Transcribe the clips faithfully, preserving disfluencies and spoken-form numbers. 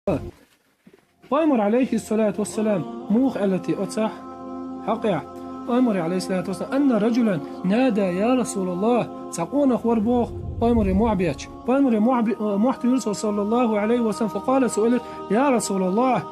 Пайхамар, алейхиссалату вассалам, муха аьлла те оцу хьакъехь? Пайхамар, алейхиссалату вассалам: «Анна раджулан нада, я Расулаллах». Цхьа къонах вара боху Пайхамаре мохь бетташ. Пайхамаре мохь бе-, э, мохь туьйра цо, саллаллаху алейхи ва саллам, факъала, цо элира: «Я Расулаллах,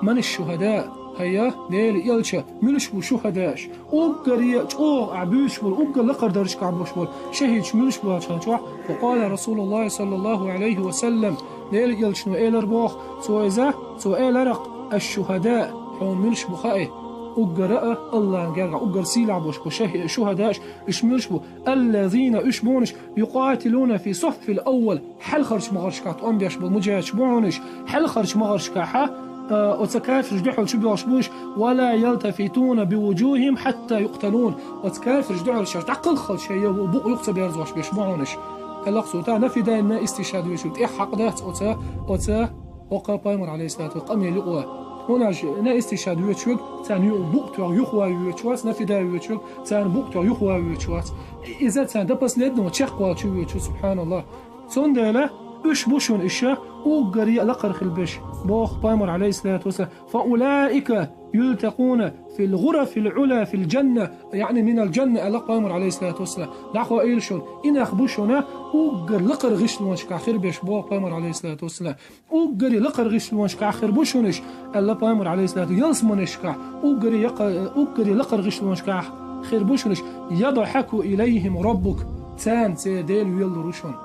ман аш-шухада?» ХӀай, я Делан элча, муьлш бу шухадааш? Уггаре чӀогӀа ахь буьйцуш болу, уггар лакхара даржашкахь болуш болу шахӀидаш муьлш бу аьлча хьан чохь? Факъала Расулуллахи, саллаллаху алейхи ва саллам, Делан элчано элар боху, цо иза, цо эларах: «Аш-шухада, хьуна муьлш бу хаьий?» Уггара а Аллахьан гергахь, уггар сийлахь болуш бу шахӀи-, шухадааш, уьш муьлш бу? «Аллазина», уьш бу хьуна уьш, «юкъатилуна фи саффил аввал», хьалхарчу магӀаршкахь тӀом беш болу муджахӀидаш бу хьуна уьш, хьалхарчу магӀаршкахь, а, оцу кафирш дуьхьал чу боьлхуш бу уьш, «ва ла ялтафитуна би вуджухихим хьатта юкъталун». Оцу кафирш дуьхьал шаьш дӀакхалххалц шайн букъ юха ца берзош беш бу хьуна уьш. Аллах цо та нафи даьлла, истишхад вуьйцуш, тӀех хьакъ дац оцу, оцу, оккха Пайхамар, алейхиссалату, къамел юкъа. ХӀунда аьлча на истишхад вуьйцуш верг, царна ю-, букъ тоьхна юхаван вуьйцуш вац, нафи даьлла вуьйцуш верг, царна букъ тоьхна юхаван вуьйцуш вац. Иза царна до последнего чекхваьлла чу вуьйцуш, субханаллах. Цундела уьш бу шуна иша уггаре а лакхара хила беш, боху Пайхамар, алейхиссалату вассалам: «Фа улаика юлтакъуна фил гӀурафил Ӏула фил джанна», яъни минал джанна, аьлла Пайхамар, алейхиссалату вассалам. ДӀахоийла шуна, и нах бу шуна уггар лакхара гӀишлонашкахь хир беш, боху Пайхамар, алейхиссалату вассалам. Уггаре лакхара гӀишлонашкахь хир бу шуна уьш, аьлла Пайхамар, алейхиссалату, ялсаманешкахь, уггаре якха-, уггаре лакхара гӀишлонашкахь хир бу шуна уьш. «Ядхьаку илайхим раббук», царна церан Дела велалур ву шуна.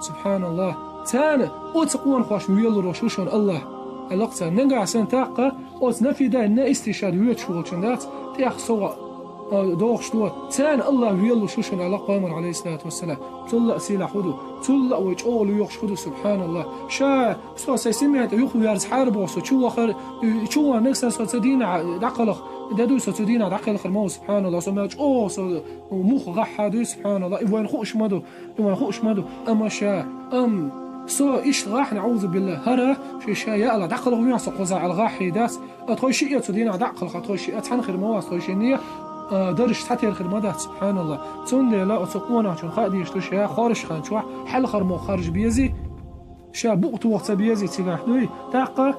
Субханаллах. Царна оцу къонахошна велалур ву шуна Аллах. Аллах царна нагахь санна таккха оцу нафи даьлла, истишхад вуьйцуш волчун дац, тӀех сов, а, дохуш ду, царна Аллах велалуш ву шуна, аьлла Пайхамар, алейхиссалату вассалам. Цул а сийлахь хӀун ду? Цул а вай чӀогӀа лоьхуш хӀун ду, субханаллах? Ша, со сайн семьян тӀе юхаверзахьара боху, со чу вахар, чу ваханарг сан со цу дийнахь дӀакхалха, де дуй со цу дийнахь дӀакхелхар ма ву, субханаллах. Со мел чӀогӀа со муха гӀахьа дуй, субханаллах. И вайна хууш ма ду, и вайна хууш ма ду. Амма ша, амма со иштта гӀахьна, аузу билла, хӀара, ши ша, я Аллах, дӀакхалха вен со кхузахь аьлла гӀахьий дац. А тхой шиъ а цу дийнахь дӀа а кхалха, тхой шиъ а цхьаьна хир ма вац, тхой шинне, а, даржаш цхьатерра хир ма дац, субханаллах. Цундела оцу къонахчун хаа дезаш ду ша хоржу хан чохь хьалхара могӀа харжа безий, ша букъ тоха ца безий цигахь дуй. Таккха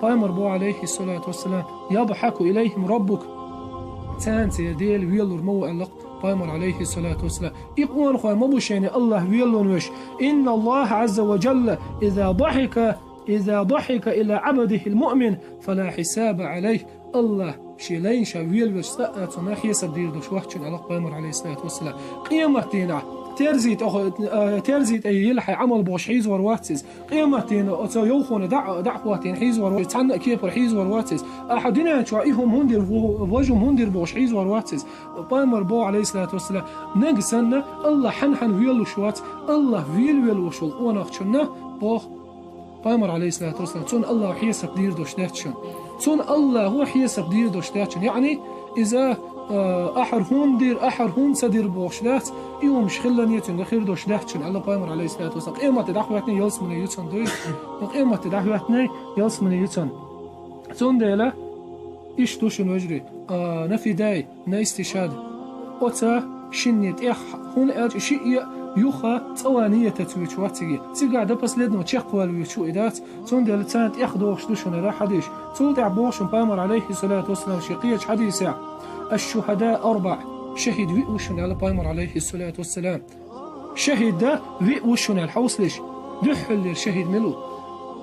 Пайхамар боху, алейхиссалату вассалам: «Ядхьаку илайхим раббук». Царна церан Дела велалур ма ву, аьлла Пайхамар, алейхиссалату вассалам. И къонахой ма бу шайна Аллах велалун веш. «Инна Аллаха Ӏазза ва джалла иза дахьика, иза дахьика иля Ӏабдихил муъмин, фала хьисаба Ӏалайх». Аллах шен лайна ша велавелча цкъа а цунна хьесап дийр долуш вац шуна, аьлла Пайхамар, алейхиссалату вассалам. Къематдийнахь терзи тӀе, э, терзи тӀе йилла хьайн Ӏамал бохуш хьийзавар вац иза. Къематдийнахь оцу йовхонан дӀа, дӀа а хӀоттийна хьийзавар вац иза. Цхьанна а кепара хьийзавар вац иза. Ахьа дуьнен чохь и хӀума хӀунда дира, ву-, важа хӀума хӀунда дира бохуш хьийзавар вац иза. Пайхамар боху, алейхиссалату вассалам, нагахь санна Аллах хьан-хьан велалуш вац, Аллах велавелла волуш волу къонахчунна боху Пайхамар, алейхиссалату вассалам, цунна Аллахо хьесап дийр долуш дац шуна. Цунна Аллахо хьесап дийр долуш дац шуна. Яъни, иза, а, ахьара хӀунда дира, ахьара хӀунда ца дира бохуш дац, и хӀумаш хилла а цуьнга хир долуш дац шуна, аьлла Пайхамар, алейхиссалату вассалам. Къематде дӀахӀоьттина ялсамане ю цунна дуй, къематде дӀахӀоьттина ялсамане ю цунна. Цундела иштта ду шуна, вежарий, а, нафи дай, на истишад. Оцу шинне тӀех, хӀунда аьлча шиъ а юха цӀа ван нийятаца вуьйцуш вац цига. Цигахь до последнего чекхваьлла вуьйцуш ву и дац, цундела царна тӀех дохуш ду шуна хӀара хьадис. Цул тӀаьхьа боху шуна Пайхамар, алейхиссалату вассалам, шен кхечу хьадисехь: «Аш-шухада арбаъ», шахӀид виъ ву шуна, аьлла Пайхамар, алейхиссалату вассалам. ШахӀид виъ ву шуна аьлла, хьовсалаш, дуьххьарлера шахӀид мила ву?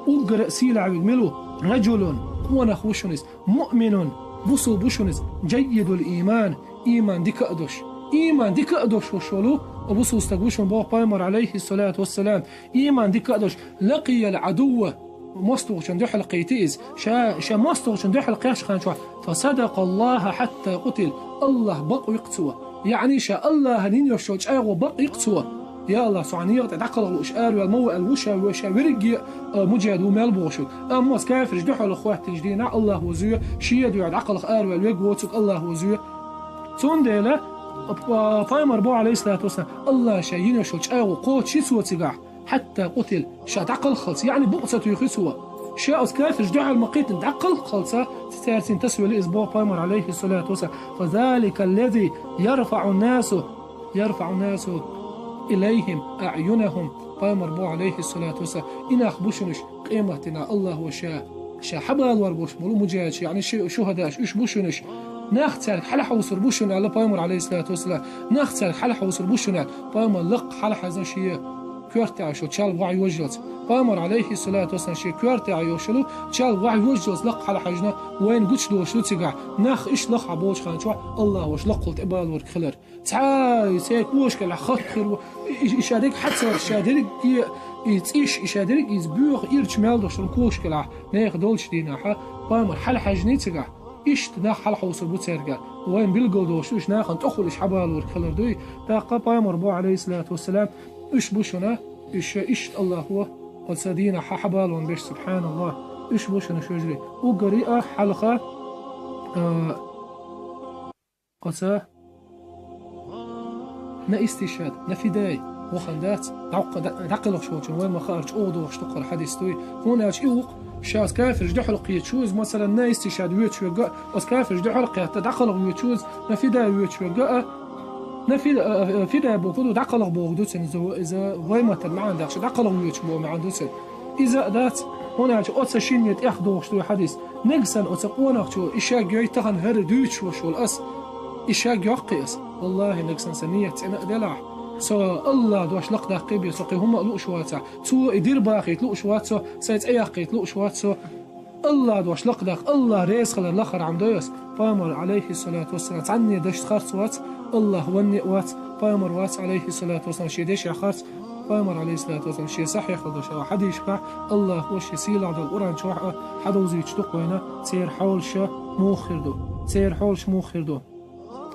Уггар а сийлахь верг мила ву? «Раджулун», къонах ву шуна иза, «муъминун», бусулба ву шуна иза, «джаййидул ийман», ийман дика а долуш. Ийман дика а долуш волуш волу бусулба стаг ву шуна, боху Пайхамар, алейхиссалату вассалам. Ийман дика а долуш, «лакъиял Ӏадувва», мостагӀчунна дуьхьал кхийти иза. Ша, ша мостагӀчунна дуьхьал кхеччу хан чохь: «Фасадакъаллаха хьатта къутил». Аллах бакъ ву-кх цо. Яъни, ша Аллахьан йина йолуш йолу чӀагӀо бакъ йи-кх цо. Я Аллах, со хьан некъа тӀе дӀакхалха лууш араваьлла ма ву аьлла, ву ша, ву ша, верриге а, а, муджахӀид ву мел бохуш верг. Амма оцу кафирш дуьхьал хӀоттийначу дийнахь Аллах ву зоь, шен дуьхьа дӀакхалха араваьлла верг воцург Аллах ву зоь. Цундела, а, Пайхамар боху, алейхиссалату вассалам, Аллах ша йина йолуш йолу чӀагӀо кхочушйи цо цигахь. «Хьатта къутил», ша дӀакхалххалц, яъни букъ ца туьйхи цо. Ша оцу кафирш дуьхьал ма кхийтина, дӀакхалххалца, цаьрца тасвели иза боху Пайхамар, алейхиссалату вассалам: «Фазалика аллази ярфаъу насу, ярфаъу насу илайхим аъюнахум». Пайхамар боху, алейхиссалату вассалам: «И нах бу шуна уьш, къематдийнахь Аллахо ша, ша хьабалор болуш болу мужахӀидаш, яъни шу-, шухӀадааш, уьш бу шуна уьш. Нах цаьрга хьалахьовсур бу шуна, аьлла пайхамар, алейхиссалату вассалам. Нах цаьрга хьалахьовсур бу шуна, аьлла. Пайхамар лакха хьалахьаьжна шен коьртехь йолу чалба вахьа йожалц. Пайхамар, алейхиссалату вассалам, шен коьртехь йолуш йолу чалба вахьа йожалц лакха хьалахьаьжна, вайна гучудолуш ду цигахь. Нах иштта лахахь болчу ханчохь Аллахо ша лакхахула тӀебалориг хилар. Цхьа а церан кошкалахь хатта хир ву. И, и, и ша дерг хьацар, ша дерг и, и цӀиш, и ша дерг иза боьха ирча мел долуш шуна кошкалахь, нехан долчу дийнахьа, пайхамар хьалахьаьжний цигахь. Иштта нах хьалахьовсур бу цаьрга. Вайн билгал долуш уьш нахана тӀехула иша хьабалориг хилар дуй. ТӀаккха пайхамар бу, алейхиссалату вассалам, уьш бу шуна, уьш иштта Аллахо оцу дийнахь хьа-, хьабалон беш, субханаллах. Уьш бу шуна шожри. Уггаре а хьалха, а, Оца на истишхад, на фидай вахана дац, дӀаккха-, дӀа-, дӀакхалхаш волчун вай ма-хаара чӀогӀа дохуш дукхара хьадис дуй. ХӀунда аьлча и ву-кх, ша оцу кафирш дуьхьал кхеташ ву иза, масалан, на истишхад воьдуш верг а, оцу кафирш дуьхьал кхетта дӀакхалха воьдуш ву иза, на фидай воьдуш верг а, на фида-, а, а, фидай бохург ду, дӀакхалха бохург ду цуьнан иза, иза вай маттара маьӀна дахча, дӀакхалха воьдуш боху маьӀна ду цуьнан. Иза а дац, хӀунда аьлча оцу шинне тӀех дохуш ду хьадис. Нагасан оцу къонахчо, и шаг йой тахана хӀара дуьйцуш волуш волу ас, и шаг йоккхий ас. Валлахи, нагасан сан ният цӀена а делахь, со Аллах дош лакхадаккхий бен, со кхин хӀума а лууш вацахь, цо и дира бахийта лууш вац, со сайн цӀе яккхийта лууш вац, со Аллах дош лакхадаккха, Аллах реза хилар лахара Ӏамдой ас. Пайхамар, алейхиссалату вассалам, цхьанне дашца харц вац, Аллах ванне а вац, пайхамар вац, алейхиссалату вассалам, шен дешех харц, Пайхамар, алейхиссалату вассалам, шен сахьихь долуш хьадисашкахь Аллахо шен сийлахь долу Къуръан чохь а хьадовзуьйтуш ду-кх вайна церан хьолаш муха хир ду, церан хьолаш муха хир ду.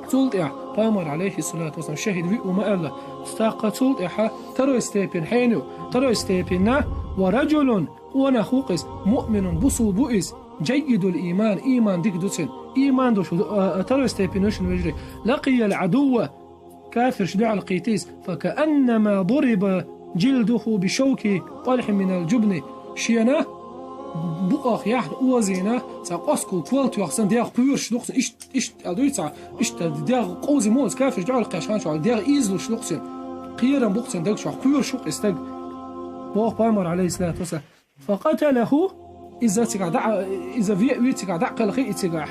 Цул тӀаьхьа Пайхамар, алейхиссалату вассалам, шахӀид виъ ву ма аьлла. ТӀаккха цул тӀаьхьа второй степень хьенан ю, второй степень на, ва раджулун, къонах ву-кх иза, муъминун, бусулба ву иза, джаййидул ийман, ийман дика ду цуьнан. Ийман долуш, а, а, второй степень ю шуна, вежарий. Лакъиял Ӏадувва, кафирш дуьхьал кхийтийса, факааннама дуриба джилдуху бишавки къалхьи минал джубни, шена букъах яхьна озийна, цхьа къоскал кол тоьхна санна, дегӀ кхоьруш ду-кх цуьнан, иштта, иштта аьлла дуьйцу цхьа, иштта дегӀ къовзий мо, кафирш дуьхьал кхаьчча ханчохь дегӀ ийзалуш ду-кх цуьнан, кхерам бу-кх цуьнан дагчохь, кхоьруш ву-кх иза стаг. Боху Пайхамар, алейхиссалату вассалам, факъаталаху, иза цигахь дӀа, иза ве а вий цигахь, дӀа а кхелхий и цигахь,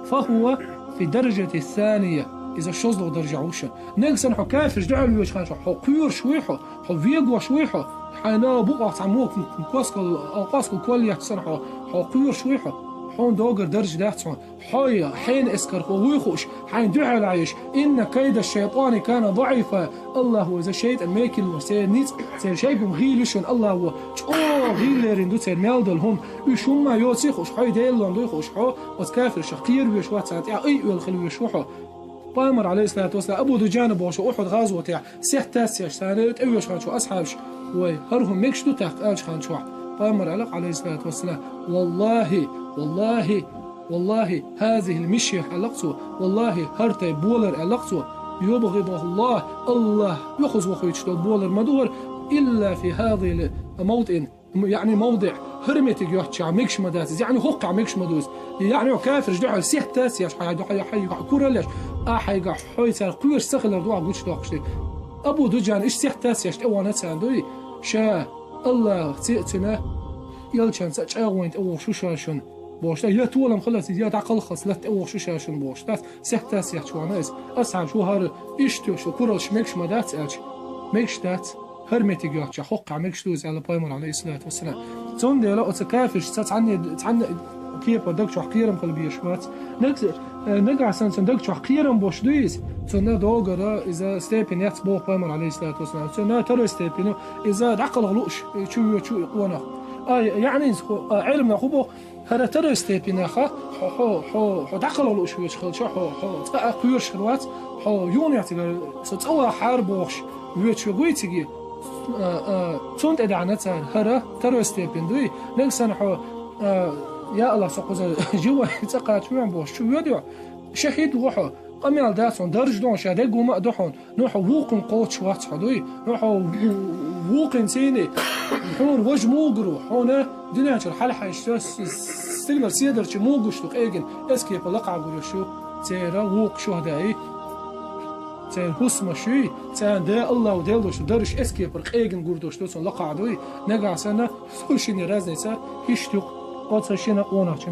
фахува фи даржати сания, иза шозлагӀа даржехь ву шуна. Нагасан хьо кафирш дуьхьал воьдуш ханчохь, хьо кхоьруш вуй хьо, хьо вегош вуй хьо, хьайна букъах цхьа мо-, коскал, къоскал кол етташ санна хьо, хьо кхоьруш вуй хьо, хьуна доггара даржа дац хьуна. Хьой, хьенан эскархо вуй хууш, хьайна дуьхьал Ӏаш, инна кайда шайтӀани кана даӀифа. Аллахо иза шайтӀан мекарлонаш, церан ницкъ, церан шайгахь гӀийла ю шуна, Аллахо чӀогӀа гӀийла лерина ду церан мел долу хӀума. Уьш хӀумма йоций хууш, хьой Делан лом дуй хууш хьо, оцу кафиршах кхера веш вац, царна тӀехь айъа оьлла хила веш ву хьо. Пайхамар, алейхиссалату вассалам, Абу Дуджана бохуш, Ухьуд гӀазотехь, сехьтассеш царна тӀевоьдуш ханчохь асхьабаш, вай, хӀара хӀума мегаш ду тӀаккха аьлча ханчохь, Пайхамар аьлла-кх, алейхиссалату вассалам, валлахи, валлахи, валлахи, хазихил мишья аьлла-кх цо, валлахи, хӀара тайпа болар аьлла-кх цо, юбгӀидухуллах, Аллах оьхузвохуьйтуш долу болар ма ду хӀара, илла фи хазихил мавтӀин. М-, яъни мавдиъ, хӀара меттиг йоцчохь мегаш ма дац иза, яъни хӀокхахь мегаш ма ду иза. Яъни хьо кафирш дуьхьал сехьтассеш, хьайн дуьхьал, хьайн кураллеш, ахь хьайгахь хьой цара кхоьруш ца хилар ду ахь гучудоккхуш дерг. Абу Дуджана иштта сехьтассеш тӀевахана царна дуй, ша Аллахах ци а цуьнан, элчанца а чӀагӀонна тӀевогӀуш ву ша шуна бохуш, я толам хиларца, я дӀакхалхалц латта тӀевогӀуш ву ша шуна бохуш дац, сехьтассеш вахана иза. Асхьабаш ву хӀара иштта шу кураллаш мегаш ма дац аьлча, мегаш дац. ХӀара меттиг йоцчохь хӀокхахь мегаш ду иза аьлла Пайхамар, алейхиссалату вассалам. Цундела оцу кафиршца цхьанне, цхьанне кепара дагчохь кхерам хила безаш вац. Наг-, э, нагахь санна цуьнан дагчохь кхерам болуш дуй иза, цунна догара иза степень яц боху Пайхамар, алейхиссалату вассалам. Цуьнан второй степень ю, иза дӀакхалха лууш, э, чу воьдуш ву и къонах. А, яъни иза хӀу-, а, Ӏилманхо боху, хӀара второй степенеха, хьо, хьо, хьо, хьо дӀакхалха лууш воьдуш хилча, хьо, хьо цкъа а кхоьруш хир вац, хьо юханехь цигара со цӀа вахьара бохуш воьдуш верг вуй цига. А, а, цунна тӀедахьна цара, хӀара второй степень дуй. Нагахь санна хьо, а, я Аллах, со кхуза живой цӀа кхача веана бохуш чу воьду хьо. ШахӀид ву хьо, къамел дац хьуна, даржа ду хьуна, ша дерг хӀума а ду хьуна. Ну, хьо вукхунна кхочуш вац хьо дуй? Ну, хьо ву-, вукхунна сийна, хьуна важа мугур ву, хьуна дуьнен чуьра хьалахьаьжча, с-, с-, стигалара седарчий мугуш ду къегина, эскепа лакхахь гур ю шу, церан вукху шухӀадаий. Церан хӀусамаш юй, царна да Аллаху Дала дош дараш эскепар къегина гур дош доцун лакхахь дуй, нагахь санна, цу шинна разница, иштта юкъ, оцу шина къонахчун.